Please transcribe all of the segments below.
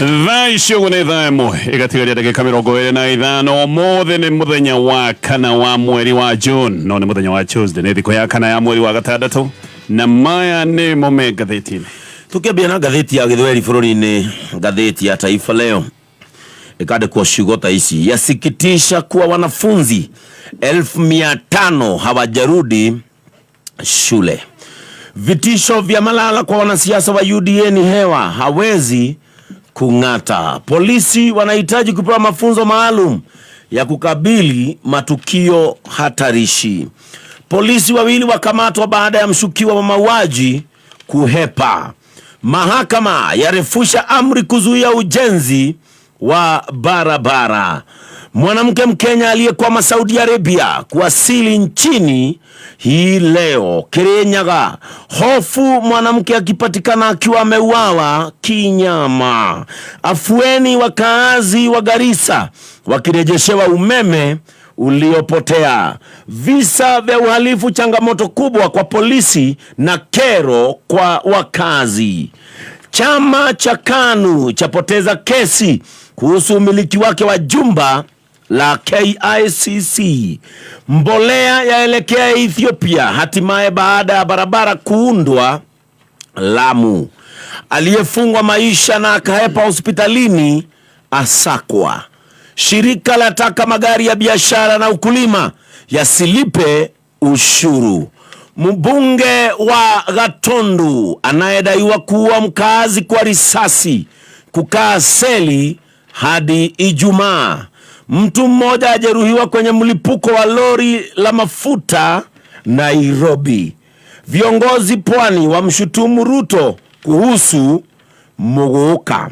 Thaa ici ũguo nĩ thaa 1 ĩgatigaria ndagĩka 25. Ũmũthĩ nĩ mũthenya wa kana wa mweri wa June, no nĩ mũthenya wa Tuesday, nĩ thikũ ya kana ya mweri wa gatandatũ, na maya nĩmo me ngathĩti-inĩ. Tũkĩambia na ngathĩti ya gĩthweri bũrũri-inĩ, ngathĩti ya Taifa Leo ĩkandĩkwo ciugo ta ici: yasikitisha kuwa wanafunzi 500,000 hawajarudi shule. Vitisho vya Malala kwa wanasiasa wa UDA ni hewa, hawezi kung'ata. Polisi wanahitaji kupewa mafunzo maalum ya kukabili matukio hatarishi. Polisi wawili wakamatwa baada ya mshukiwa wa mauaji kuhepa. Mahakama yarefusha amri kuzuia ujenzi wa barabara. Mwanamke Mkenya aliyekwama Saudi Arabia kuwasili nchini hii leo. Kirinyaga, hofu mwanamke akipatikana akiwa ameuawa kinyama. Afueni wakaazi wa Garissa wakirejeshewa umeme uliopotea. Visa vya uhalifu changamoto kubwa kwa polisi na kero kwa wakazi. Chama cha KANU chapoteza kesi kuhusu umiliki wake wa jumba la KICC. Mbolea yaelekea Ethiopia hatimaye baada ya barabara kuundwa Lamu. Aliyefungwa maisha na akahepa hospitalini asakwa. Shirika la taka magari ya biashara na ukulima yasilipe ushuru. Mbunge wa Gatundu anayedaiwa kuua mkazi kwa risasi kukaa seli hadi Ijumaa. Mtu mmoja ajeruhiwa kwenye mlipuko wa lori la mafuta Nairobi. Viongozi pwani wamshutumu Ruto kuhusu Muguka.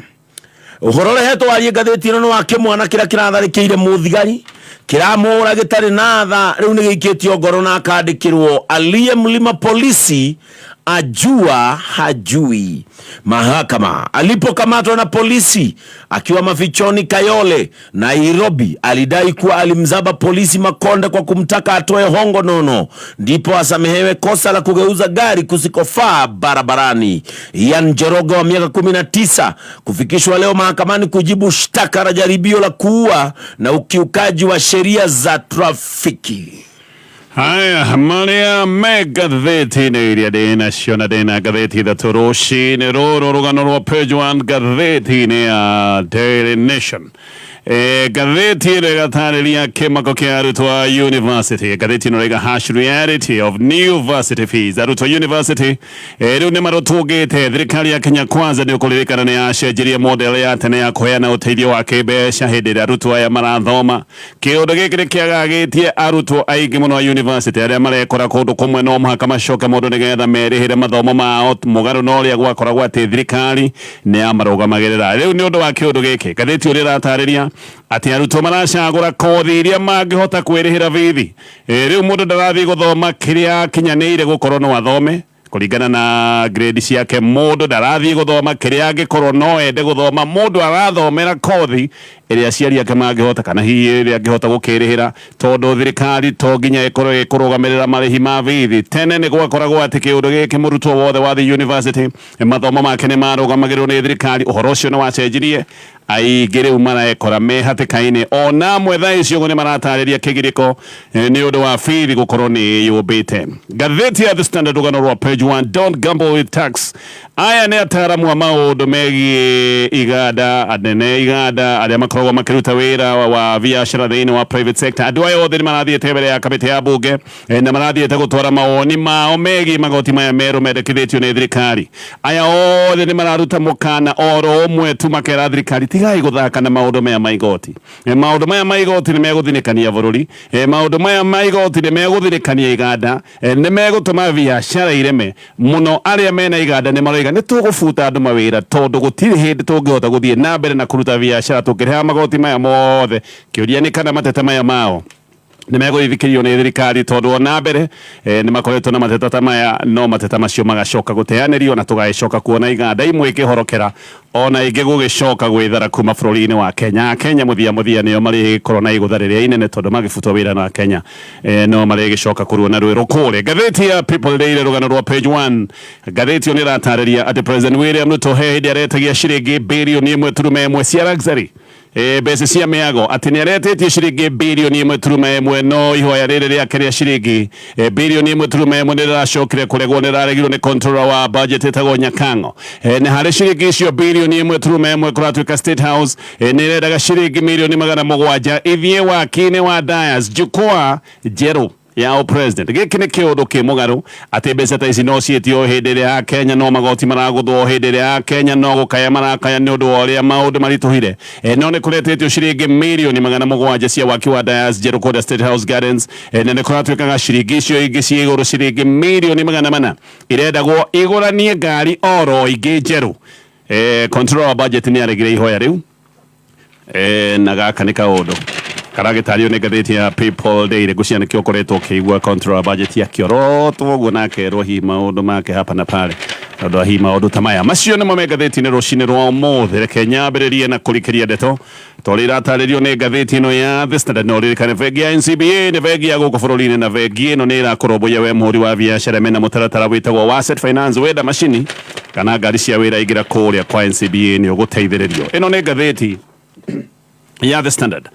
Ũhoro ũrehetwo warie ngathĩti ĩno nĩ wa kĩmwana kĩrĩa kĩratharĩkĩire mũthigari kĩramũra gĩtarĩ na tha, rĩu nĩ gĩikĩtio ngoro na akandĩkĩrwo aliye mlima polisi ajua hajui. Mahakama alipokamatwa na polisi akiwa mafichoni Kayole, Nairobi, alidai kuwa alimzaba polisi Makonde kwa kumtaka atoe hongo nono ndipo asamehewe kosa la kugeuza gari kusikofaa barabarani. Ian Njoroge wa miaka 19 kufikishwa leo mahakamani kujibu shtaka la jaribio la kuua na ukiukaji wa sheria za trafiki. Haya, marĩa me ngathĩti-inĩ iria ndĩnacio na ndĩna ngathĩti ithatũ rũcinĩ rũrũ, rũgano rwa page 1 ngathĩti-inĩ ya Daily Nation. Ngathĩti ĩno ĩgatarĩria kĩmako kĩa arutwo a university. Ngathĩti ĩno ĩraiga harsh reality of new varsity fees. Arutwo a university rĩu nĩ marũtũngĩte thirikari ya Kenya Kwanza. Nĩ ũkũririkana nĩ yacenjirie model ya tene ya kũheana ũteithio wa kĩmbeca hĩndĩ ĩrĩa arutwo aya marathoma. Kĩũndũ gĩkĩ nĩ kĩagagĩtie arutwo aingĩ mũno a university arĩa marekora kũndũ kũmwe no mũhaka macoke mũndũ nĩgetha merĩhĩre mathomo mao, mũgarũ na ũrĩa gwakoragwo atĩ thirikari nĩ yamarũgamagĩrĩra. Rĩu nĩ ũndũ wa kĩũndũ gĩkĩ, ngathĩti ũrĩa ĩratarĩria atĩ arutwo maracagũra kothi iria mangĩhota kwĩrĩhĩra bithi. Rĩu mũndũ ndarathiĩ gũthoma kĩrĩa akinyanĩire gũkorwo no athome kũringana na grade ciake. Mũndũ ndarathiĩ gũthoma kĩrĩa angĩkorwo no ende gũthoma. Mũndũ arathomera kothi ĩrĩa aciari ake mangĩhota kana hihi ĩrĩa angĩhota gũkĩrĩhĩra, tondũ thirikari to nginya ĩkorwo ĩkũrũgamĩrĩra marĩhi ma bithi. Tene nĩ gwakoragwo atĩ kĩũndũ gĩkĩ, mũrutwo wothe wa the university mathomo make nĩ marũgamagĩrĩrwo nĩ thirikari. Ũhoro ũcio nĩ wacenjirie, aingĩ rĩu marekora me hatĩka-inĩ. Ona amwe thaa ici ũguo nĩ maratarĩria kĩgirĩko nĩ ũndũ wa bithi gũkorwo nĩ yũmbĩte. Ngathĩti ya The Standard, rũgano rwa page 1: "Don't gamble with tax." Aya nĩ ataramu a maũndũ megiĩ iganda, anene iganda, arĩa makoragwo makĩruta wĩra wa biacara thĩinĩ wa private sector. Andũ aya othe nĩ marathiĩte mbere ya kamĩtĩ ya bunge na marathiĩte gũtwara mawoni mao megiĩ magoti maya merũ mendekithĩtio nĩ thirikari. Aya othe nĩ mararuta mũkana oro ũmwe tu, makera thirikari, tigai gũthaka na maũndũ maya ma igoti. Maũndũ maya ma igoti nĩ megũthinĩkania bũrũri. Maũndũ maya ma igoti nĩ megũthinĩkania iganda, nĩ megũtũma biacara ireme mũno. Arĩa mena iganda nĩ maroiga nĩ tũgũbuta andũ mawĩra, tondũ gũtirĩ hĩndĩ tũngĩhota gũthiĩ na mbere na kũruta biacara tũkĩrĩhaga magoti maya mothe. Kĩũria nĩ kana mateta maya mao Nĩ megũthikĩrĩrio nĩ thirikari tondũ ona mbere nĩ makoretwo na mateta ta maya, no mateta macio magacoka gũteanĩrio na tũgagĩcoka kuona iganda imwe ikĩhorokera ona ingĩ gũgĩcoka gwĩthara kuma bũrũri-inĩ wa Kenya. Kenya mũthia mũthia nĩo marĩgĩkorwo na igũtha rĩrĩa inene tondũ magĩbutwo wĩra na Kenya no marĩgĩcoka kũruona rwĩrũ kũrĩa. Ngathĩti ya People Daily, rũgano rwa page 1, ngathĩti ĩyo nĩ ĩratarĩria atĩ President William Ruto he hĩndĩ aretagia ciringi 1.1 birioni cia luxury, mbeca cia mĩago, atĩ nĩ aretĩtie ciringi 1.1 birioni, no ihoya rĩrĩ rĩake rĩa ciringi 1.1 birioni nĩ rĩracokire kũregwo, nĩ rĩraregirwo nĩ controller wa budget ĩtagwo Nyakang'o. Na harĩ ciringi icio 1.1 birioni kũratuĩka State House nĩ ĩrendaga ciringi mirioni 700 ithiĩ waki-inĩ wa dais, jukwaa njerũ ya president. Gĩkĩ nĩ kĩũndũ kĩ mũgarũ atĩ mbeca ta ici no ciĩtio hĩndĩ ĩrĩa ya Kenya no magoti maragũthwo, hĩndĩ ĩrĩa ya Kenya no gũkaya marakaya nĩ ũndũ wa ũrĩa maũndũ maritũhire. No nĩ kũretĩtio ciringi 700 millioni cia waki wa dais njerũ kũrĩa State House Gardens, na nĩ kũratuĩkaga ciringi icio ingĩ ciĩ igũrũ, ciringi 400 millioni irendagwo igũranie ngari oro ingĩ njerũ. Controller wa budget nĩ aregire ihoya rĩu, na gaka nĩ kaũndũ karagĩtario nĩ ngathĩti ya People Daily. Ngũcia nĩkĩo ũkoretwo ũkĩigua controller budget akĩorotwo ũguo na akerwo hihi maũndũ make hapa na pale tondũ wa hihi maũndũ ta maya. Macio nĩmo me ngathĩti-inĩ rũcinĩ rwa ũmũthĩ. Reke nyambĩrĩrie na kũrikĩria ndeto ta ũrĩa iratarĩrio nĩ ngathĩti ĩno ya The Standard. No ririkane bengi ya NCBA nĩ bengi ya gũkũ bũrũri-inĩ, na bengi ĩno nĩ ĩrakũrũmbũiya we mũhũri wa biacara mena mũtaratara wĩtagwo wa asset finance. Wenda macini kana ngari cia wĩra, ingĩra kũrĩa kwa NCBA, nĩ ũgũteithĩrĩrio. Ĩno nĩ ngathĩti ya The Standard.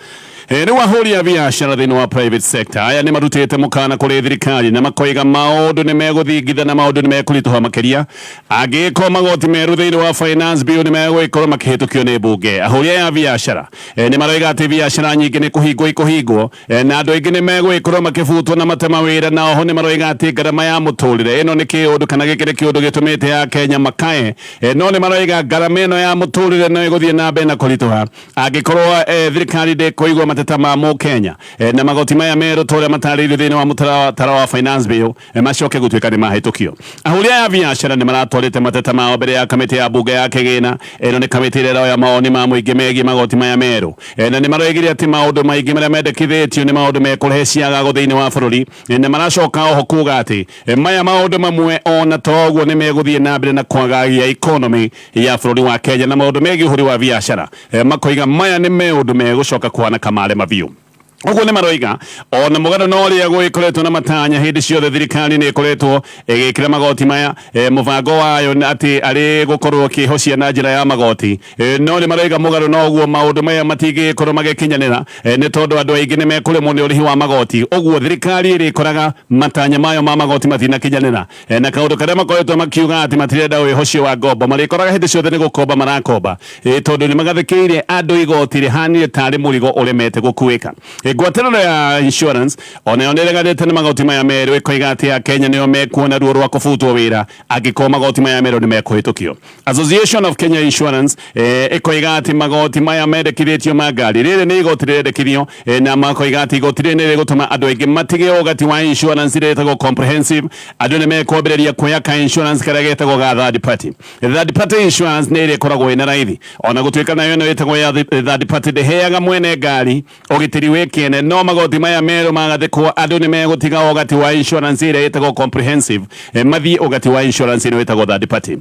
Rĩu ahũri a biacara thĩinĩ wa private sector aya nĩ marutĩte mũkana kũrĩ thirikari na makoiga maũndũ nĩ megũthingitha na maũndũ nĩ mekũritũha makĩria angĩkorwo magoti merũ thĩinĩ wa finance bill nĩ megũgĩkorwo makĩhĩtũkio nĩ mbunge. Ahũri aya a biacara nĩ maroiga atĩ biacara nyingĩ nĩ kũhingwo ikũhingwo, na andũ aingĩ nĩ megũgĩkorwo makĩbutwo na mate mawĩra, na oho nĩ maroiga atĩ ngarama ya mũtũrĩre ĩno nĩ kĩũndũ kana gĩkĩ nĩ kĩũndũ gĩtũmĩte ya Kenya makae, no nĩ maroiga ngarama ĩno ya mũtũrĩre no ĩgũthiĩ na mbere na kũritũha angĩkorwo thirikari ndĩkũigua mateta ma mũkenya, na magoti maya merũ ta ũrĩa matarĩirio thĩinĩ wa mũtaratara wa finance bill macoke gũtuĩka nĩ mahĩtũkio. Ahũri aya a biacara nĩ maratwarĩte mateta mao mbere ya kamĩtĩ ya mbunge ya kĩgĩna. Ĩno nĩ kamĩtĩ ĩrĩa ĩroya mawoni ma mũingĩ megiĩ magoti maya merũ, na nĩ maroigire atĩ maũndũ maingĩ marĩa mendekithĩtio nĩ maũndũ mekũrehe ciagago thĩinĩ wa bũrũri, na maracoka oho kuga atĩ maya maũndũ mamwe ona toguo nĩ megũthiĩ na mbere na kwagagia economy ya bũrũri wa Kenya na maũndũ megiĩ ũhũri wa biacara. Makoiga maya nĩ maũndũ megũcoka kuhana kamare mabiũ. Ũguo nĩ maroiga ona mũgano na ũrĩa gũgĩkoretwo na matanya hĩndĩ ciothe thirikari nĩ ĩkoretwo ĩgĩkĩra magoti maya, mũbango wayo nĩ atĩ arĩ gũkorwo ĩkĩhocia na njĩra ya magoti, no nĩ maroiga mũgarũ na ũguo maũndũ maya matingĩgĩkorwo magĩkinyanĩra, nĩ tondũ andũ aingĩ nĩ mekũremwo nĩ ũrĩhi wa magoti. Ũguo thirikari ĩrĩkoraga matanya mayo ma magoti matinakinyanĩra, na kaũndũ karĩa makoretwo makiuga atĩ matirenda wĩhocio wa ngombo, marĩkoraga hĩndĩ ciothe nĩ gũkomba marakomba, tondũ nĩ magathĩkĩire andũ igoti rĩhanire tarĩ mũrigo ũremete gũkuĩka. Ngwatanĩro ya insurance onayo nĩ ĩreganĩte na magoti maya merũ, ĩkoiga atĩ Akenya nĩo mekuona ruo rwa kũbutwo wĩra angĩkorwo magoti maya merũ nĩ mekũhĩtũkio. Association of Kenya Insurance ĩkoiga atĩ magoti maya mendekithĩtio ma ngari, rĩrĩ nĩ igoti rĩrendekithio, na makoiga atĩ igoti rĩrĩ nĩ rĩgũtũma andũ aingĩ matige ũgati wa insurance ĩrĩa ĩtagwo comprehensive. Andũ nĩ mekwambĩrĩria kuoya ka insurance karĩa getagwo ga third party. Third party insurance nĩ ĩrĩa ĩkoragwo ĩna raithi, ona gũtuĩka nayo ĩno ĩtagwo ya third party ndĩheaga mwene ngari ũgitĩri wĩ kĩene, no magoti maya merũ magathĩkwo, andũ nĩ megũtiga ũgati wa insurance ĩrĩa ĩtagwo comprehensive, mathiĩ ũgati wa insurance ĩno ĩtagwo third party.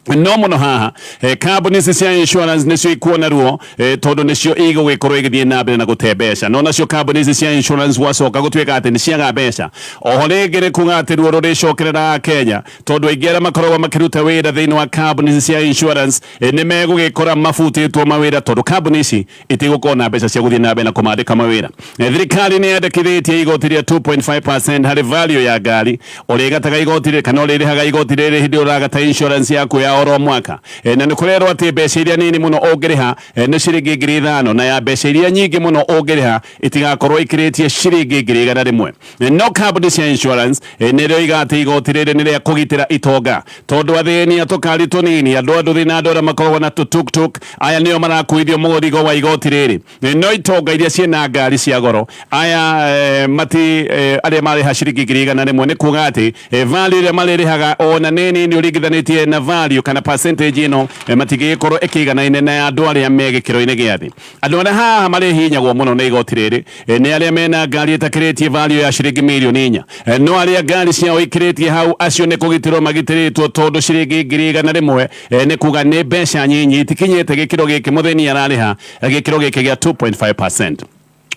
No mũno haha, kambuni ici cia insurance nĩcio ikuona ruo, tondũ nĩcio igũgĩkorwo igĩthiĩ na mbere na gũte mbeca, no nacio kambuni ici cia insurance gwacoka gũtuĩka atĩ nĩ ciaga mbeca. Oho rĩngĩ nĩ kuga atĩ ruo rũrĩcokerera Kenya, tondũ aingĩ arĩa makoragwo makĩruta wĩra thĩinĩ wa kambuni ici cia insurance, nĩ megũgĩkora mabutĩtwo mawĩra, tondũ kambuni ici itigũkorwo na mbeca cia gũthiĩ na mbere na kũmandĩka mawĩra. Thirikari nĩ yandĩkithĩtie igoti rĩa 2.5% harĩ value ya ngari. Ũrĩgataga igoti rĩrĩ kana ũrĩrĩhaga igoti rĩrĩ hĩndĩ ĩrĩa ũragata insurance yaku ya oro mwaka, na nĩ kũrerwo atĩ mbeca iria nini mũno ũngĩrĩha nĩ ciringi 5,000, na ya mbeca iria nyingĩ mũno ũngĩrĩha itigakorwo ikĩrĩtie ciringi 100,000. No kambuni cia insurance nĩ ĩroiga atĩ igoti rĩrĩ nĩ rĩa kũgitĩra itonga, tondũ athĩni a tũkari tũnini, andũ a nduthi na andũ arĩa makoragwo na tũtuktuk, aya nĩo marakuithio mũrigo wa igoti rĩrĩ, no itonga iria ciĩna ngari cia goro, aya mati arĩa marĩha ciringi 100,000, nĩ kuga atĩ value ĩrĩa marĩrĩhaga ona nĩ nini ũringithanĩtie na value. value kana percentage ĩno matingĩgĩkorwo ĩkĩiganaine na ya andũ arĩa me gĩkĩro-inĩ gĩa thĩ. Andũ arĩa haha marĩhihinyagwo mũno nĩ igoti rĩrĩ nĩ arĩa mena ngari ĩtakĩrĩtie value ya ciringi mirioni 4. No arĩa ngari ciao ikĩrĩtie hau, acio nĩ kũgitĩrwo magitĩrĩtwo, tondũ ciringi 100,000, nĩ kuga nĩ mbeca nyinyi, itikinyĩte gĩkĩro gĩkĩ mũthĩni ararĩha, gĩkĩro gĩkĩ gĩa 2.5%.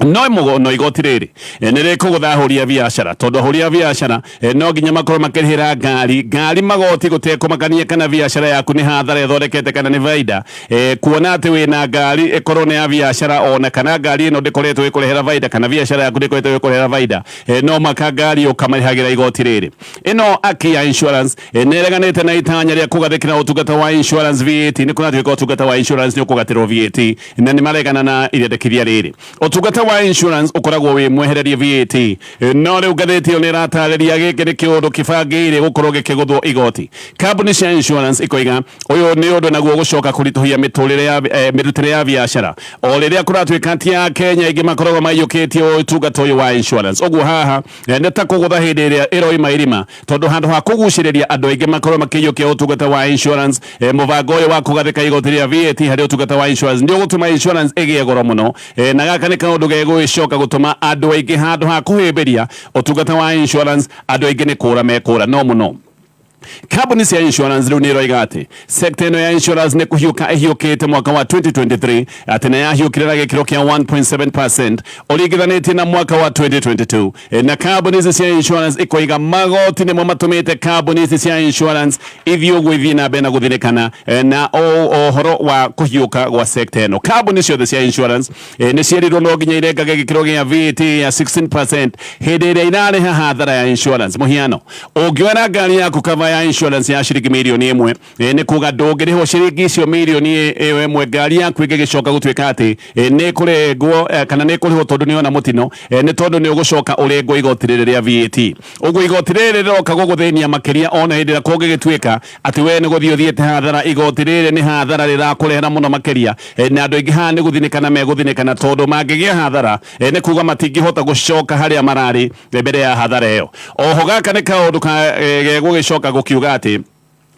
No no igoti rĩrĩ nĩ rĩkũgũtha ahũri a biacara, tondũ ahũri a biacara no nginya makorwo makĩrĩhĩra ngari magoti, gũtekũmakania kana biacara yaku nĩ hathara ĩthondekete kana nĩ baida. Kuona atĩ wĩna ngari, ĩkorwo nĩ ya biacara ona kana ngari ĩno ndĩkoretwo ĩkũrehera baida, kana biacara yaku ndĩkoretwo ĩkũrehera baida, no maka ngari ũkamarĩhagĩra igoti rĩrĩ. Ĩno aki ya insurance nĩ ĩreganĩte na itanya rĩa kũgathĩkĩra ũtungata wa insurance VAT. Nĩ kũratuĩka ũtungata wa insurance nĩ ũkũgatĩrwo VAT, na nĩ maregana na irendekithia rĩrĩ. Ũtungata wa insurance ũkoragwo wĩ mwehererie VAT, no rĩu ngathĩti ĩyo nĩ ĩratarĩria gĩkĩ nĩ kĩũndũ kĩbangĩire gũkorwo gĩkĩgũthwo igoti. Kambuni cia insurance ikoiga ũyũ nĩ ũndũ naguo gũcoka kũritũhia mĩtũrĩre ya mĩrutĩre ya biacara, o rĩrĩa kũratuĩka ti a Kenya aingĩ makoragwo maiyũkĩtie ũtungata ũyũ wa insurance. Ũguo haha nĩ ta kũgũtha hĩndĩ ĩrĩa ĩroima irima, tondũ handũ ha kũgucĩrĩria andũ aingĩ makorwo makĩiyũkia ũtungata wa insurance, mũbango ũyũ wa kũgathĩka igoti rĩa VAT harĩ ũtungata wa insurance nĩ ũgũtũma insurance ĩgĩe goro mũno, na gaka nĩ kaũndũ gegũgĩcoka gũtũma andũ aingĩ, handũ ha kũhĩmbĩria ũtungata wa insurance, andũ aingĩ nĩ kũra mekũra no mũno. Kambuni cia insurance rĩu nĩ iroiga atĩ sector ĩno ya insurance nĩ kũhiũka ĩhiũkĩte mwaka wa 2023, atĩ nĩ yahiũkire na gĩkĩro kĩa 1.7% ũringithanĩtie na mwaka wa 2022. Na kambuni ici cia insurance ikoiga magoti nĩmo matũmĩte kambuni ici cia insurance ithiĩ ũguo, ithiĩ na mbere na gũthirĩkana na ũhoro wa kũhiũka gwa sector ĩno. Kambuni ciothe cia insurance nĩ ciĩrirwo no nginya irengage gĩkĩro gĩa VAT ya 16% hĩndĩ ĩrĩa irarĩha hathara ya insurance. Mũhiano, ũngĩoera ngari yaku cover ya insurance ya ciringi 1 mirioni, nĩ kuga ndũngĩrĩhwo ciringi icio 1 mirioni ĩyo ngari yaku ĩngĩgĩcoka gũtuĩka atĩ nĩ ĩkũrengwo kana nĩ ĩkũrĩhwo tondũ nĩ yona mũtino, nĩ tondũ nĩ ũgũcoka ũrengwo igoti rĩrĩ rĩa VAT. Ũguo igoti rĩrĩ rĩroka gũgũthĩnia makĩria, ona hĩndĩ ĩrĩa kũngĩgĩtuĩka atĩ we nĩ gũthiĩ ũthiĩte hathara, igoti rĩrĩ nĩ hathara rĩrakũrehera mũno makĩria. Na andũ aingĩ haha nĩ gũthinĩkana megũthinĩkana, tondũ mangĩgĩa hathara, nĩ kuga matingĩhota gũcoka harĩa mararĩ mbere ya hathara ĩyo. Oho gaka nĩ kaũndũ gegũgĩcoka gũkiuga atĩ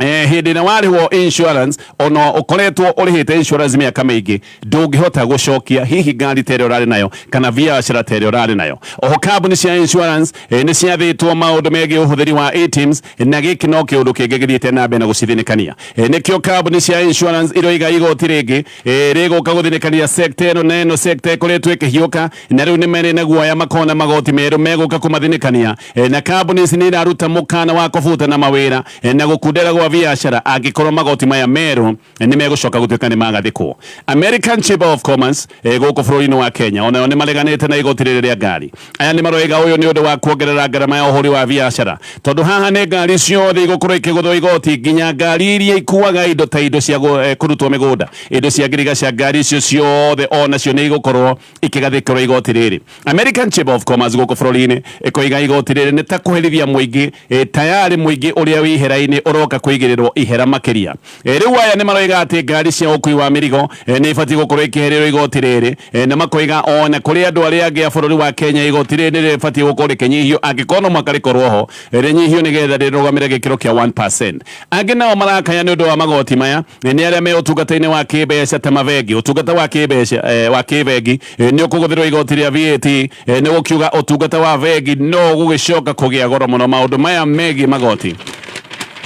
hĩndĩ ĩrĩa warĩhwo insurance, ona ũkoretwo ũrĩhĩte insurance mĩaka mĩingĩ, ndũngĩhota gũcokia hihi ngari ta ĩrĩa ũrarĩ nayo kana biacara ta ĩrĩa ũrarĩ nayo. Oho kambuni cia insurance nĩ ciathĩtwo maũndũ megiĩ ũhũthĩri wa ATMs, na gĩkĩ no kĩũndũ kĩngĩ gĩthiĩte na mbere na gũcithinĩkania. Nĩkĩo kambuni cia insurance iroiga igoti rĩngĩ rĩgũka gũthinĩkania sector ĩno, na ĩno sector ĩkoretwo ĩkĩhiũka, na rĩu nĩ marĩ na guoya makona magoti merũ megũka kũmathinĩkania. Na kambuni ici nĩ iraruta mũkana wa kũbutana mawĩra na gũkundera gwa biacara angĩkorwo magoti maya merũ nĩ megũcoka gũtuĩka nĩ magathĩkwo. American Chamber of Commerce gũkũ bũrũri-inĩ wa Kenya onayo nĩ mareganĩte na igoti rĩrĩ rĩa ngari. Aya nĩ maroiga ũyũ nĩ ũndũ wa kuongerera ngarama ya ũhũri wa biacara, tondũ haha nĩ ngari ciothe igũkorwo ikĩgũthwo igoti, nginya ngari iria ikuaga indo ta indo cia kũrutwo mĩgũnda, indo cia ngirigaca, ngari icio ciothe onacio nĩ igũkorwo ikĩgathĩkĩrwo igoti rĩrĩ. American Chamber of Commerce gũkũ bũrũri-inĩ ĩkoiga igoti rĩrĩ nĩ ta kũherithia mũingĩ, tayarĩ mũingĩ ũrĩa wĩ ihera-inĩ ũroka kũigĩrĩrwo ihera makĩria. Rĩu aya nĩ maroiga atĩ ngari cia ũkui wa mĩrigo nĩ ibatiĩ gũkorwo ikĩhererwo igoti rĩrĩ, na makoiga ona kũrĩ andũ arĩa angĩ a bũrũri wa Kenya, igoti rĩrĩ nĩ rĩbatiĩ gũkorwo rĩkĩnyihio, angĩkorwo no mũhaka rĩkorwo ho, rĩnyihio nĩgetha rĩrũgamĩre gĩkĩro kĩa 1%. Angĩ nao marakaya nĩ ũndũ wa magoti maya nĩ arĩa me ũtungata-inĩ wa kĩmbeca ta mabengi. Ũtungata wa kĩmbeca, wa kĩbengi, nĩ ũkũgũthĩrwo igoti rĩa VAT, nĩ gũkiuga ũtungata wa bengi no ũgũgĩcoka kũgĩa goro mũno. Maũndũ maya megiĩ magoti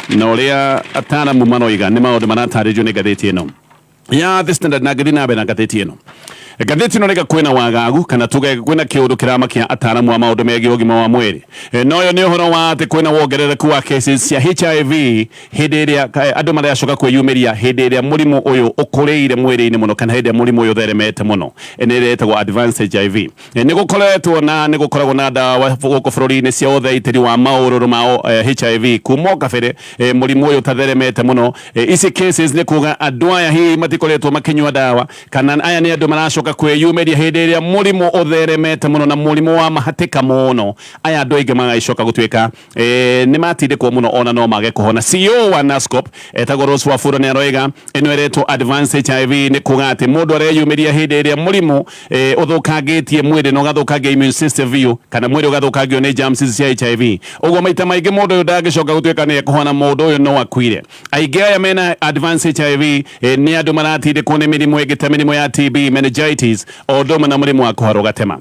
na ũrĩa ataramu maroiga nĩ maũndũ maratarĩrio nĩ ngathĩti ĩno ya The Standard. Na ngĩthiĩ na mbere na ngathĩti ĩno, ngathĩti ĩno rĩga kwĩna wagagu, kana tuge kwĩna kĩũndũ kĩramakia ataramu a maũndũ megiĩ ũgima wa mwĩrĩ. No yo nĩ ũhoro wa atĩ kwĩna wongerereku wa cases cia HIV hĩndĩ ĩrĩa andũ maracoka kwĩyumĩria hĩndĩ ĩrĩa mũrimũ ũyũ ũkũrĩire mwĩrĩ-inĩ mũno, kana hĩndĩ ĩrĩa mũrimũ ũyũ ũtheremete mũno, nĩ ĩrĩa ĩtagwo advanced HIV. Nĩ gũkoretwo na nĩ gũkoragwo na ndawa gũkũ bũrũri-inĩ cia ũthaitĩri wa maũrũrũ ma HIV kuma o kabere mũrimũ ũyũ ũtatheremete mũno. Ici cases nĩ kuga andũ aya hihi matikoretwo makĩnyua ndawa, kana aya nĩ andũ maracoka. gũcoka kwĩyumĩria hĩndĩ ĩrĩa mũrimũ ũtheremete mũno na mũrimũ wa mahatĩka mũno. Aya andũ aingĩ magagĩcoka gũtuĩka nĩ matindĩkwo mũno ona no mage kũhona. CEO wa NASCOP etagwo Rose Wafula nĩ aroiga ĩno ĩretwo advanced HIV nĩ kuga atĩ mũndũ areyumĩria hĩndĩ ĩrĩa mũrimũ ũthũkangĩtie mwĩrĩ na ũgathũkangia immune system biũ, kana mwĩrĩ ũgathũkangio nĩ germs cia HIV. Ũguo maita maingĩ mũndũ ũyũ ndangĩcoka gũtuĩka nĩ ekũhona, mũndũ ũyũ no akuire. Aingĩ aya mena advanced HIV nĩ andũ maratindĩkwo nĩ mĩrimũ ĩngĩ ta mĩrimũ ya TB, meningitis, o ũndũ ũmwe na mũrimũ wa kũharwo gatema.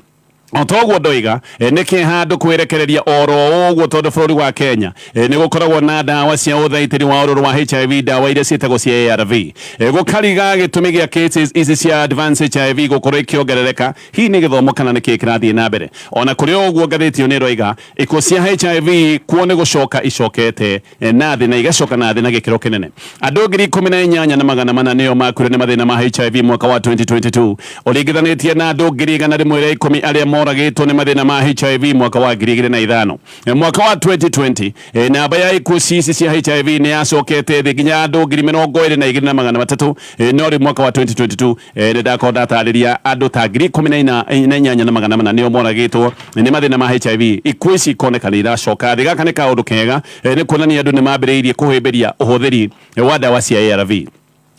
O toguo ndoiga, nĩ kĩeha andũ kwĩrekereria oro ũguo, tondũ bũrũri wa Kenya nĩ gũkoragwo na ndawa cia ũthaitĩri wa ũrũrũ wa HIV, ndawa iria ciĩtagwo cia ARV. Gũkariga gĩtũmi gĩa cases ici cia advanced HIV gũkorwo ikĩongerereka hihi nĩ gĩthomo kana nĩ kĩĩ kĩrathiĩ na mbere. Ona kũrĩ ũguo, ngathĩti ĩyo nĩ ĩroiga ikuũ cia HIV kuo nĩ gũcoka icokete na thĩ, na igacoka na thĩ na gĩkĩro kĩnene. Andũ 18,400 nĩo makuire nĩ mathĩna ma HIV mwaka wa 2022, ũringithanĩtie na andũ 110,000 arĩa moragĩtwo nĩ mathĩna ma HIV mwaka wa 2005. Mwaka wa 2020, namba ya ikuũ ici cia HIV nĩ yacokete thĩ nginya andũ 22,300, no rĩu mwaka wa 2022, nĩ ndakorwo ndatarĩria, andũ ta 18,400 nĩo moragĩtwo nĩ mathĩna ma HIV. Ikuũ ici ikoneka nĩ iracoka thĩ. Gaka nĩ kaũndũ kega, nĩ kuonania andũ nĩ mambĩrĩirie kũhĩmbĩria ũhũthĩri wa ndawa cia ARV.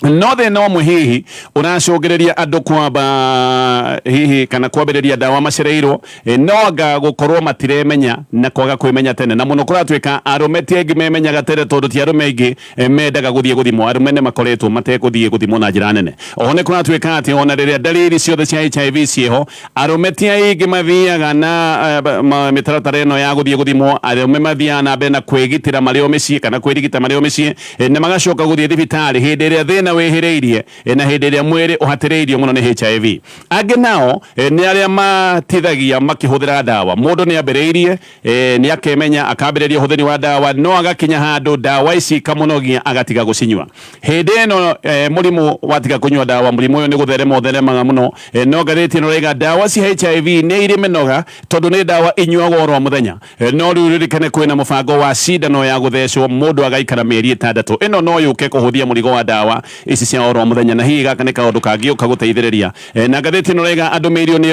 No thĩna ũmwe hihi ũracũngĩrĩria andũ kwamba hihi kana kwambĩrĩria ndawa macereirwo, no anga gũkorwo matiremenya na kwaga kwĩmenya tene. Na mũno kũratuĩka arũme ti aingĩ memenyaga tene, tondũ ti arũme aingĩ mendaga gũthiĩ gũthimwo. Arũme nĩ makoretwo mategũthiĩ gũthimwo na njĩra nene. Oho nĩ kũratuĩka atĩ ona rĩrĩa ndariri ciothe cia HIV ciĩho, arũme ti aingĩ mathiaga na mĩtaratara ĩno ya gũthiĩ gũthimwo. Arũme mathiaga na mbere na kwĩgitĩra marĩ o mĩciĩ kana kwĩrigita marĩ o mĩciĩ, na magacoka gũthiĩ thibitarĩ hĩndĩ ĩrĩa thĩna wĩhĩrĩirie, na hĩndĩ ĩrĩa mwĩrĩ ũhatĩrĩirio mũno nĩ HIV. Angĩ nao nĩ arĩa matithagia makĩhũthĩra ndawa. Mũndũ nĩ ambĩrĩirie, nĩ akemenya, akambĩrĩria ũhũthĩri wa ndawa, no agakinya handũ ndawa ici ikamũnogia, agatiga gũcinyua. Hĩndĩ ĩno mũrimũ watiga kũnyua ndawa, mũrimũ ũyũ nĩ gũtherema ũtheremaga mũno. No ngathĩti ĩno ĩraiga ndawa cia HIV nĩ irĩ mĩnoga, tondũ nĩ ndawa inyuagwo oro mũthenya. No rĩu ririkane kwĩna mũbango wa cindano ya gũthecwo mũndũ agaikara mĩeri 6. Ĩno no yũke kũhũthia mũrigo wa ndawa ici cia oro mũthenya, na hihi gaka nĩ kaũndũ kangĩũka gũteithĩrĩria. Na ngathĩti ĩno ĩraiga andũ 1.3 mirioni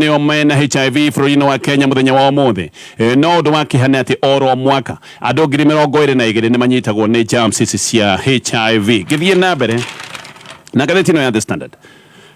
nĩo mena HIV bũrũri-inĩ wa Kenya mũthenya wa ũmũthĩ. No ũndũ wa kĩeha nĩ atĩ oro mwaka andũ 22,000 nĩ manyitagwo nĩ germs ici cia HIV. Ngĩthiĩ na mbere na ngathĩti ĩno ya The Standard,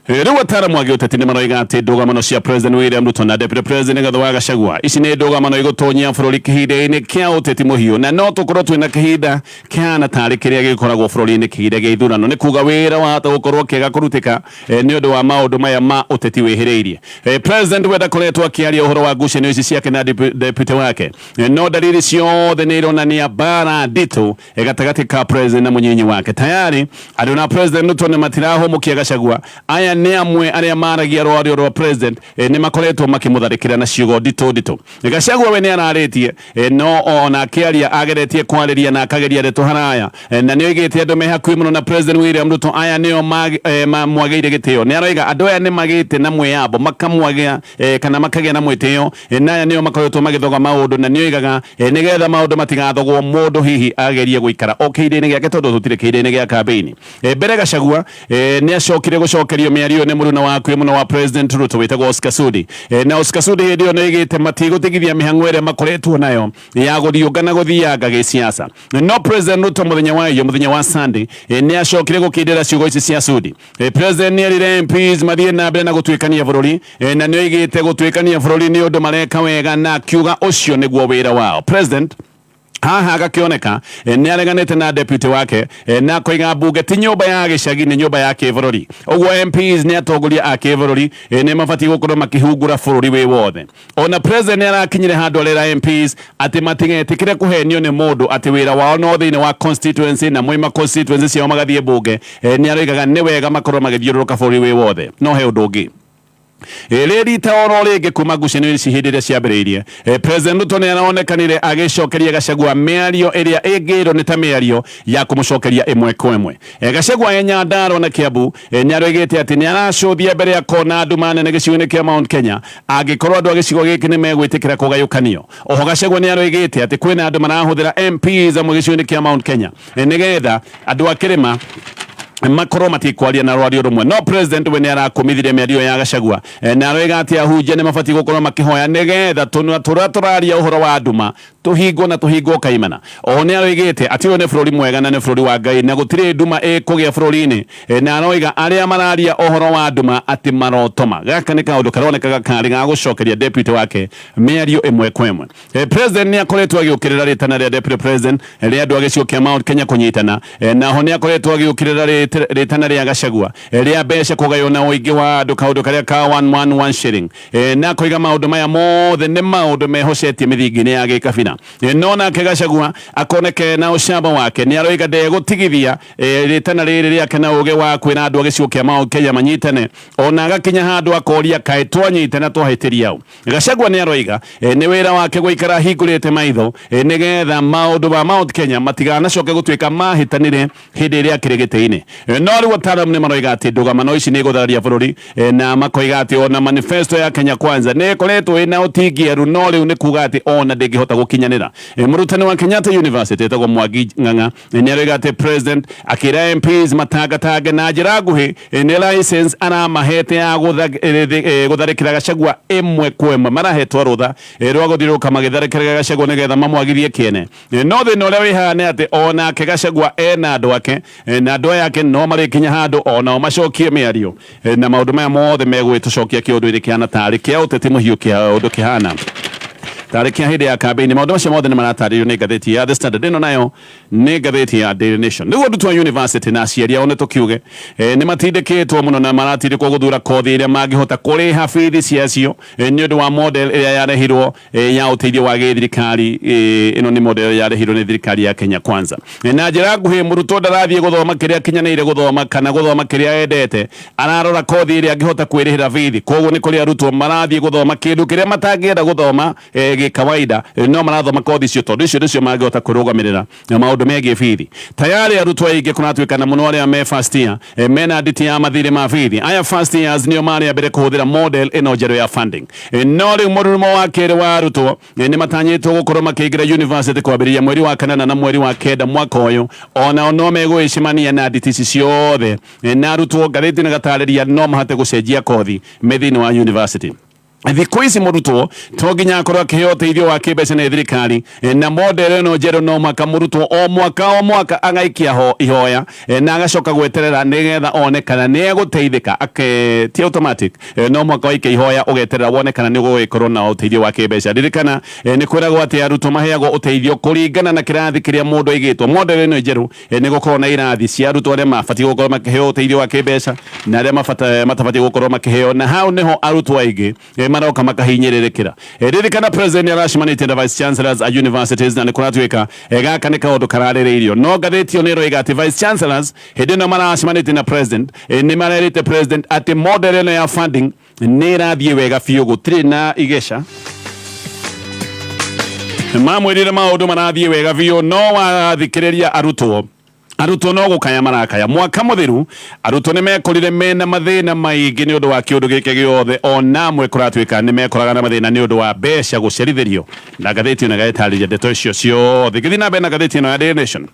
rĩu ataaramu a gĩũteti nĩ maroiga atĩ ndũgamano cia President William Ruto na Deputy President Rigathi wa Gachagua ici nĩ ndũgamano igũtonyia bũrũri kĩhinda-inĩ kĩa ũteti mũhiũ, na no tũkorwo twĩna kĩhinda kĩhana tarĩ kĩrĩa gĩkoragwo bũrũri-inĩ kĩhinda gĩa ithurano. Nĩ kuga wĩra wahota gũkorwo kĩaga kũrutĩka nĩ ũndũ wa maũndũ maya ma ũteti wĩhĩrĩirie. President we ndakoretwo akĩaria ũhoro wa ngucanio ici ciake na deputy wake, no dalili ciothe nĩ ironania mbara nditũ gatagatĩ ka president na mũnyinyi wake. Tayari andũ na President Ruto nĩ matirahũmũkia Gachagua. Aya nĩ amwe arĩa maragia rwario rwa president, nĩ makoretwo makĩmũtharĩkĩra na ciugo nditũ nditũ. Gachagua we nĩ ararĩtie, no ona akĩaria ageretie kwarĩria na akageria ndeto haraya, na nĩ oigĩte andũ me hakuhĩ mũno na President William Ruto aya nĩo mwagĩire gĩtĩo. Nĩ aroiga andũ aya nĩ magĩte na mwĩyambo makamwagĩa, kana makagĩa na mwĩtĩo, na aya nĩo makoretwo magĩthoga maũndũ. Na nĩ oigaga, nĩgetha maũndũ matigathogwo, mũndũ hihi agerie gũikara o kĩhinda-inĩ gĩake, tondũ tũtirĩ kĩhinda-inĩ gĩa kambĩini. Mbere Gachagua nĩ acokire gũcokerio mĩario nĩ mũruna wa hakuhĩ mũno wa President Ruto wĩtagwo Oscar Sudi. Na Oscar Sudi hĩndĩ ĩyo nĩ oigĩte matigũtigithia mĩhang'o ĩrĩa makoretwo nayo ya gũthiũnga na gũthianga gĩsiasa. No President Ruto mũthenya wa iyo, mũthenya wa Sunday, nĩ acokire gũkindĩra ciugo ici cia Sudi. President nĩ erire MPs mathiĩ na mbere na gũtuĩkania bũrũri, na nĩ oigĩte gũtuĩkania bũrũri nĩ ũndũ mareka wega, na akiuga ũcio nĩguo wĩra wao. President haha agakĩoneka nĩ areganĩte na deputy wake, na akoiga mbunge ti nyũmba ya gĩcagi, nĩ nyũmba ya kĩbũrũri. Ũguo MPs nĩ atongoria a kĩbũrũri, nĩ mabatiĩ gũkorwo makĩhungura bũrũri wĩ wothe. Ona president nĩ arakinyire handũ arera MPs atĩ matigetĩkĩre kũhenio nĩ mũndũ atĩ wĩra wao no thĩinĩ wa constituency, na moima constituency ciao magathiĩ mbunge. Nĩ aroigaga nĩ wega makorwo magĩthiũrũrũka bũrũri wĩ wothe. No he ũndũ ũngĩ rĩ rita oro rĩngĩ kuma ngucanio ici hĩndĩ ĩrĩa ciambĩrĩirie, President Ruto nĩ aronekanire agĩcokeria Gachagua mĩario ĩrĩa ĩngĩrwo nĩ ta mĩario ya kũmũcokeria ĩmwe kwa ĩmwe. Gachagua e Nyandarua na Kiambu, nĩ aroigĩte atĩ nĩ aracũthia mbere ya kona nduma nene gĩcigo-inĩ kĩa Mount Kenya angĩkorwo andũ a gĩcigo gĩkĩ nĩ megwĩtĩkĩra kũgayũkanio. Oho Gachagua nĩ aroigĩte atĩ kwĩna andũ marahũthĩra MPs amwe gĩcigo-inĩ kĩa Mount Kenya, nĩgetha andũ a kĩrĩma Makorwo matikwaria na rwario rumwe. No president we nĩ arakomithirie mĩario ya Gachagua na aroiga atĩ ahunjia nĩ mabatiĩ gũkorwo makĩhoya nĩgetha tũnua tũrĩa tũraria ũhoro wa nduma tũhingwo na tũhingwo kaimana. Oho nĩ aroigĩte atĩ ũyũ nĩ bũrũri mwega na nĩ bũrũri wa Ngai na gũtirĩ nduma ĩkũgĩa bũrũri-inĩ, na aroiga arĩa mararia ũhoro wa nduma atĩ marotoma. Gaka nĩ kaũndũ karonekaga karĩ ga gũcokeria deputy wake mĩario ĩmwe kwa ĩmwe. President nĩ akoretwo agĩũkĩrĩra rĩtana rĩa deputy president rĩa andũ a gĩcigo kĩa Mount Kenya kũnyitana, naho nĩ akoretwo agĩũkĩrĩra rĩtana rĩa Gachagua rĩa mbeca kũgaywo na ũingĩ wa andũ, kaũndũ karĩa ka 111 shilling, na akoiga maũndũ maya mothe nĩ maũndũ mehocetie mĩthingi-inĩ ya gĩkabira. No nake Gachagua akoneke na ũcamba wake nĩ aroiga ndegũtigithia rĩtana rĩrĩ rĩake na ũgĩ wa kwĩra andũ a gĩcigo kĩa Mount Kenya manyitane, ona agakinya handũ akoria kaĩ twanyitana twahĩtĩria ũ. Gachagua nĩ aroiga nĩ wĩra wake gũikara ahingũrĩte maitho nĩgetha maũndũ ma Mount Kenya matiganacoke gũtuĩka mahĩtanire hĩndĩ ĩrĩa akĩrĩ gĩtĩ-inĩ. No rĩu ataaramu nĩ maroiga atĩ ndũgamano ici nĩ igũthararia bũrũri, na makoiga atĩ ona manifesto ya Kenya Kwanza nĩ ĩkoretwo ĩna ũtingieru, no rĩu nĩ kuga atĩ ona ndĩngĩhota gũkinyanĩra. Mũrutani wa Kenyatta University etagwo Mwangi Ng'ang'a nĩ aroiga atĩ president akĩra MPs matangatange na njĩra nguhĩ nĩ license aramahete ya gũtharĩkĩra Gachagua ĩmwe kwa ĩmwe. Marahetwo rũtha rwa gũthiũrũrũka magĩtharĩkĩra Gachagua nĩgetha mamwagithie kĩene. No thĩna ũrĩa wĩ haha nĩ atĩ onake Gachagua ena andũ ake, na andũ aya ake no marĩkinya handũ onao macokie mĩario, na maũndũ maya mothe megũgĩtũcokia kĩũndũ-inĩ kĩhana tarĩ kĩa ũteti mũhiũ, kĩa ũndũ kĩhana tarĩ kĩa hĩndĩ ya kambĩini. Maũndũ macio mothe nĩ maratarĩrio nĩ ngathĩti ya The Standard. Ĩno nayo nĩ ngathĩti ya Daily Nation. Nĩguo arutwo a university na aciari ao nĩ tũkiuge nĩ matindĩkĩtwo mũno na maratindĩkwo gũthura kothi ĩrĩa mangĩhota kũrĩha bithi ciacio nĩ ũndũ wa model ĩrĩa yarehirwo ya ũteithio wa gĩthirikari. Ĩno nĩ model yarehirwo nĩ thirikari ya Kenya Kwanza. Na njĩra nguhĩ, mũrutwo ndarathiĩ gũthoma kĩrĩa akinyanĩire gũthoma kana gũthoma kĩrĩa endete, ararora kothi ĩrĩa angĩhota kwĩrĩhĩra bithi. Koguo nĩ kũrĩ arutwo marathiĩ gũthoma kĩndũ kĩrĩa matangĩenda gũthoma gĩkawaida, no marathoma kothi icio tondũ icio nĩcio mangĩhota kwĩrũgamĩrĩra na maũndũ megiĩ bithi. Tayari arutwo aingĩ kũratuĩkana mũno arĩa me first year mena nditi ya mathirĩ ma bithi. Aya first years nĩo marĩ a mbere kũhũthĩra model ĩno njerũ ya funding. No rĩu mũrurumo wa kerĩ wa arutwo nĩ matanyĩtwo gũkorwo makĩingĩra university kwambĩrĩria mweri wa kanana na mweri wa kenda mwaka ũyũ, onao no megũgĩcemania na nditi ici ciothe. Na arutwo, ngathĩti nĩ gatarĩria, no mahote gũcenjia kothi me thĩinĩ wa university. Thikũ ici mũrutwo to nginya akorwo akĩheo ũteithio wa kĩmbeca nĩ thirikari. Na model ĩno njerũ no mũhaka mũrutwo o mwaka o mwaka agaikia ihoya na agacoka gweterera nĩgetha one kana nĩ egũteithĩka. Ti automatic, no mũhaka waikia ihoya ũgeterera wone kana nĩ ũgũgĩkorwo na ũteithio wa kĩmbeca. Ririkana nĩ kwĩragwo atĩ arutwo maheagwo ũteithio kũringana na kĩrathi kĩrĩa mũndũ aigĩtwo. Model ĩno njerũ nĩ gũkorwo na irathi cia arutwo arĩa mabatiĩ gũkorwo makĩheo ũteithio wa kĩmbeca na arĩa matabatiĩ gũkorwo makĩheo, na hau nĩho arutwo aingĩ maroka makahinyĩrĩrĩkĩra. Ririkana president nĩ aracemanĩtie na vice chancellors a universities na nĩ kũratuĩka gaka nĩ kaũndũ kararĩrĩirio. No ngathĩti ĩyo nĩ ĩroiga atĩ vice chancellors hĩndĩ ĩno maracemanĩtie na president nĩ marerĩte president atĩ model ĩno ya funding nĩ ĩrathiĩ wega biũ, gũtirĩ na igeca. Mamwĩrire maũndũ marathiĩ wega biũ, no wathikĩrĩria arutwo, arutwo no gũkaya marakaya. Mwaka mũthiru arutwo nĩ mekorire mena mathĩna maingĩ nĩ ũndũ wa kĩũndũ gĩkĩ gĩothe. Ona amwe kũratuĩka nĩ mekoraga na mathĩna nĩ ũndũ wa mbeca gũcerithĩrio, na ngathĩti ĩno ĩgagĩtarĩria ndeto icio ciothe. Ngĩthiĩ na mbere na ngathĩti ĩno ya Daily Nation,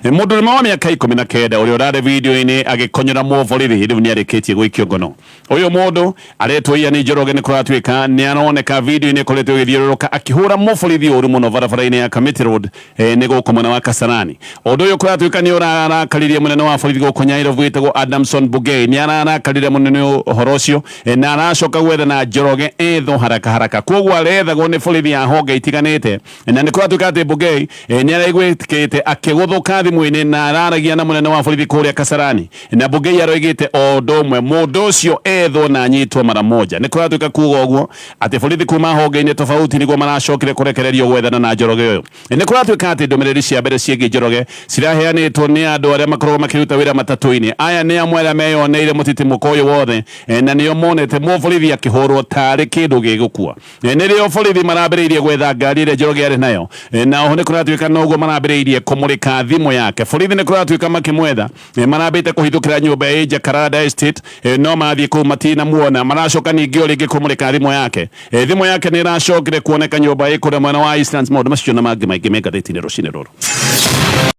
mũndũrũme wa mĩaka 19 ũrĩa ũrarĩ video-inĩ agĩkonyora mũborithi rĩu nĩ arĩkĩtie gũikio ngono. Ũyũ mũndũ aretwo Ian Njoroge. Nĩ kũratuĩka nĩ aroneka video-inĩ ĩkoretwo ĩgĩthiũrũrũka akĩhũra mũborithi ũru mũno barabara-inĩ ya Kamiti Road, nĩ gũkũ mwena wa Kasarani. Ũndũ ũyũ kũratuĩka nĩ ũrarakaririe mũnene wa borithi gũkũ Nyairobi wĩtagwo Adamson Bungei. Nĩ ararakaririe mũno nĩ ũhoro ũcio na aracoka gwetha na Njoroge ethwo haraka haraka. Koguo arethagwo nĩ borithi ya honge itiganĩte, na nĩ kũratuĩka atĩ Bungei nĩ araiguĩkĩte akĩgũthũka thimũ-inĩ na araragia na mũnene wa borithi kũrĩa Kasarani, na Bungei aroigĩte o ũndũ ũmwe, mũndũ ũcio ethwo na anyitwo mara moja. Nĩ kũratuĩka kuga ũguo atĩ borithi kuma honge-inĩ tofauti nĩguo maracokire kũrekererio gwethana na Njoroge ũyũ. Nĩ kũratuĩka atĩ ndũmĩrĩri cia mbere ciĩgiĩ Njoroge ciraheanĩtwo nĩ andũ arĩa makoragwo makĩruta wĩra matatũ-inĩ. Aya nĩ amwe arĩa meyoneire mũtitimũko ũyũ wothe, na nĩo monete mũborithi akĩhũrwo tarĩ kĩndũ gĩgũkua. Nĩrĩo borithi marambĩrĩirie gwetha ngari ĩrĩa Njoroge arĩ nayo, na oho nĩ kũratuĩka noguo marambĩrĩirie kũmũrĩka thimũ yake. Borithi nĩ kũratuĩka makĩmwetha, marambĩte kũhithũkĩra nyũmba ĩ Jacaranda Estate, no mathiĩ kũu matinamuona. Maracoka ningĩ o rĩngĩ kũmũrĩka thimũ yake. Thimũ yake nĩ ĩracokire kuoneka nyũmba ĩ kũrĩa mwena wa Eastlands. Maũndũ macio na mangĩ maingĩ me ngathĩti-inĩ rũcinĩ rũrũ.